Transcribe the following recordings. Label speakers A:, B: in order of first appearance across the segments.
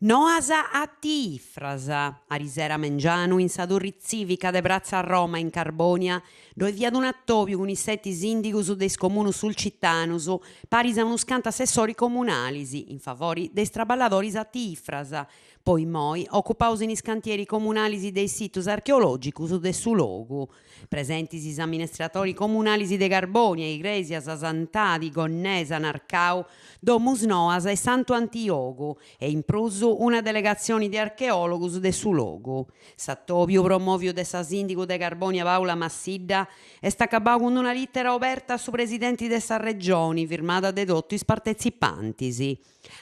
A: Noas AT Ifras, arisera mengianu in sa turri tzìvica de Pratza Roma in Carbònia ddoi fiat un'atòbiu cun is seti sìndigus de is comunus sulcitanus paris a unus cantu assessoris comunalis in favori de is traballadoris AT Ifras po immoi ocupaus in is cantieris comunalis de is situs archeològicus de su logu. Presentis is amministradoris comunalis de Carbònia, Igrèsias, Santadi, Gonnesa, Narcau, Domusnoas e Santu Antiogu e in prus una delegatzioni de archeòlogus de su logu. S'atòbiu, promòviu de sa sìndigu de Carbònia Paula Massidda, est acabau cun una lìtera oberta a su presidenti de sa Regioni firmada de totu is partetzipantis.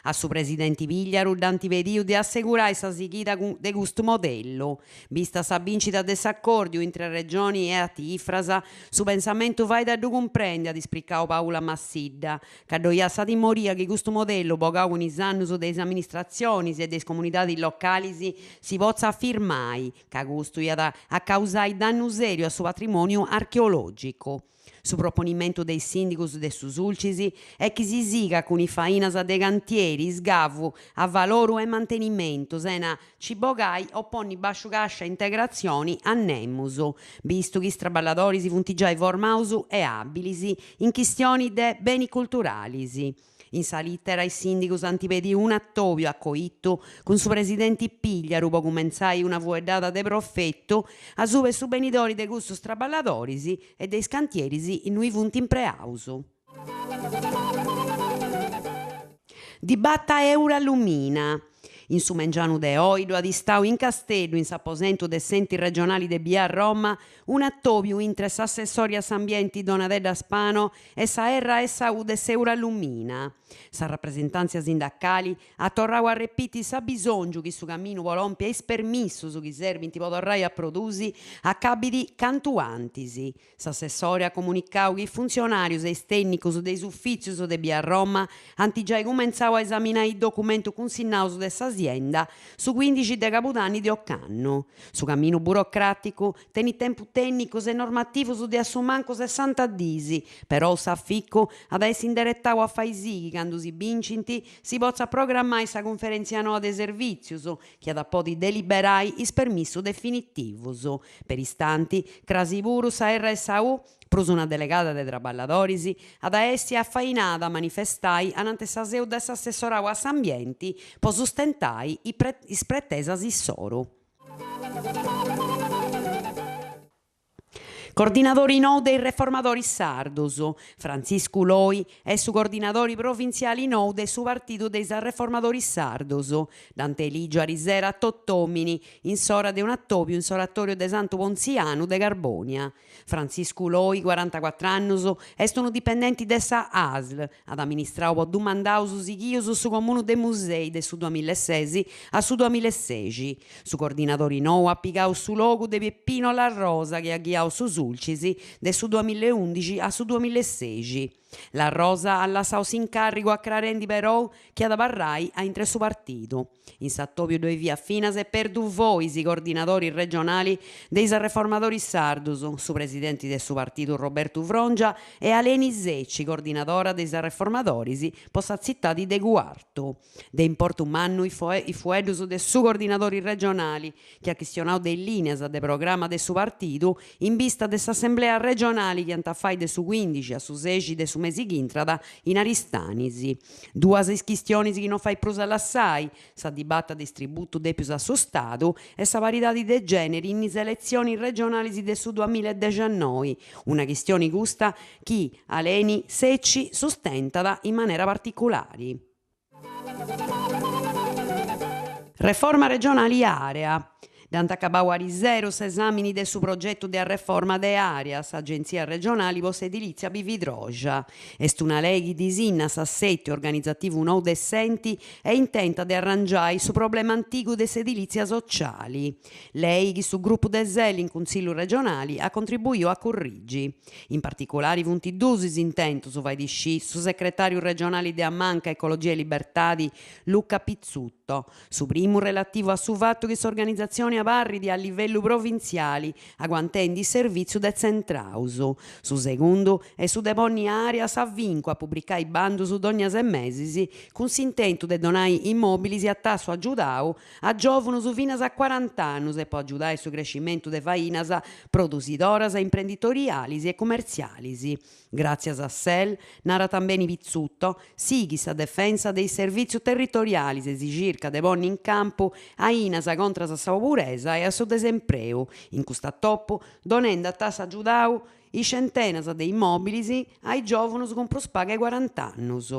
A: A su presidenti Pigliaru dd'ant pediu de assegurai sa sighida de custu modellu. Bista sa bìncida de s'acòrdiu intre Regioni e AT Ifras, su pensamentu fait a ddu cumprendi, at ispricau Paula Massidda, ca ddoi at sa timoria chi custu modellu, bogau cun is annus de is amministratzionis e de is comunidadis localis, si potzat firmai, ca custu iat a causai dannu sèriu a su patrimòniu archeològicu. Su proponimentu de is sìndigus de su Sulcis est chi si sigat cun is fainas de cantieri, isgavu, avaloru e mantenimentu sena ci bogai o ponni bàsciu càscia integratzioni a nemus, bistu chi is traballadoris funt giai formaus e àbilis in chistioni de beni culturalis. In sa lìtera is sìndigus ant pediu un'atòbiu a coitu cun su presidenti Pigliaru po cumentzai una fueddada de profetu asuba 'e su benidori de custus traballadoris e de is cantieris innui funt impreaus. Dibata Eurallumina. In su mengianu de oi ddu at istau in Casteddu, in s'aposentu de s'Enti regionali de bia Roma, un'atòbiu intre s'assessori a s'ambienti Donadedda Spano e sa RSU de s'Eurallumina. Sa rapresentàntzia sindacali at torrau a repiti s'abisòngiu chi su caminu po lompi a is permissus chi serbint po torrai a produsi acabit cantu antis. S'assessori at comunicau chi is funtzionàrius e is tènnicus de is ufìtzius de bia Roma ant giai cumentzau a esaminai is documentus cunsinnaus de sa sienda su cuindixi de cabudanni de ocannu. Su caminu burocràticu tenit tempus tènnicus e normativus de a su mancu sessanta dis, perou s'aficu at a essi inderetau a fai sì chi candu si bincint si potzat programmai sa cunferèntzia noa de servìtzius chi at a podi deliberai is permissus definitivus. Peristanti, crasi puru sa RSU, prus una delegada de traballadoris, at a essi afainada a manifestai anante sa seu de s'assessorau a s'ambienti po sustentai is pretesas issoru. Coordinadori nou de is Reformadoris Sardus, Frantziscu Loi est su coordinadori provintziali nou de su Partidu de is Arreformadoris Sardus. Dd'ant elìgiu arisera a tot'òmini, in s'ora de un'atòbiu in s'oratòriu de Santu Pontzianu de Carbònia. Frantziscu Loi, corantacuatr'annus, est unu dipendenti de sa ASL, at amministrau po dus mandaus sighius su comunu de Musei de su duamillaeses a su duamillaesexi. Su coordinadori nou at pigau su logu de Peppino La Rosa chi at ghiau su Sulcis de su duamillaeundixi a su duamillaesexi. La Rosa at lassau s'incàrrigu acrarendi perou chi at abarrai a intre su partidu. In s'atòbiu ddoi fiat finas Perdu Fois, coordinadori regionali de is Arreformadoris Sardus, su presidenti de su partidu Robertu Frongia e Aleni Secci, coordinadora de is Arreformadoris po sa tzitadi de Cuartu. De importu mannu is fueddus de su coordinadori regionali, chi at chistionau de is lìnias de programa de su partidu in bista de s'assemblea regionali chi ant a fai de su cuindixi a su sexi de su mesi chi intrat in Aristanis. Duas is chistionis chi no fait prus a lassai, sa dibata de is tributus dèpius a su Stadu e sa paridadi de gèneri in is eletzionis regionalis de su duamillaedexianoi, una chistioni custa chi Aleni Secci sustentat in manera particulari. Reforma regionali Area. Dd'ant acabau ariseru s'esàmini de su progetu de arreforma de Area, s'Agentzia regionali po s'edilìtzia bividroxa. Est una lei chi disinnat s'assètiu organizativu nou de s'enti e intentat de arrangiai su problema antigu de s'edilìtzia sociali. Lei chi su grupu de Sel in Cunsillu regionali at contribuiu a currigi. In particulari funt dus is intentus, fait scì su secretàriu regionali de A Manca Ecologia e Libertadi, Luca Pizzuto. Su primu relativu a su fatu chi s'organizatzioni. dònnia parrit a livellu provintziali, aguantendi is servìtzius detzentraus. Su segundu est su de ponni àrea a s'afincu a publicai bandus dònnia ses mesis cun s'intentu de donai immòbilis a tassu agiudau a giòvunus finas a cuarant'annus e po agiudai su crescimentu de fainas produsidoras imprenditorialis e cumertzialis. Gràtzias a Sel, narat tambeni Pizzuto, sighit sa defensa de is servìtzius territorialis e si circat de ponni in campu ainas contras a sa poburesa e a su desempreu, in cust'atopu donendi a tassu agiudau is centenas de immòbilis a is giòvunus cun prus pagu 'e cuarant'annus.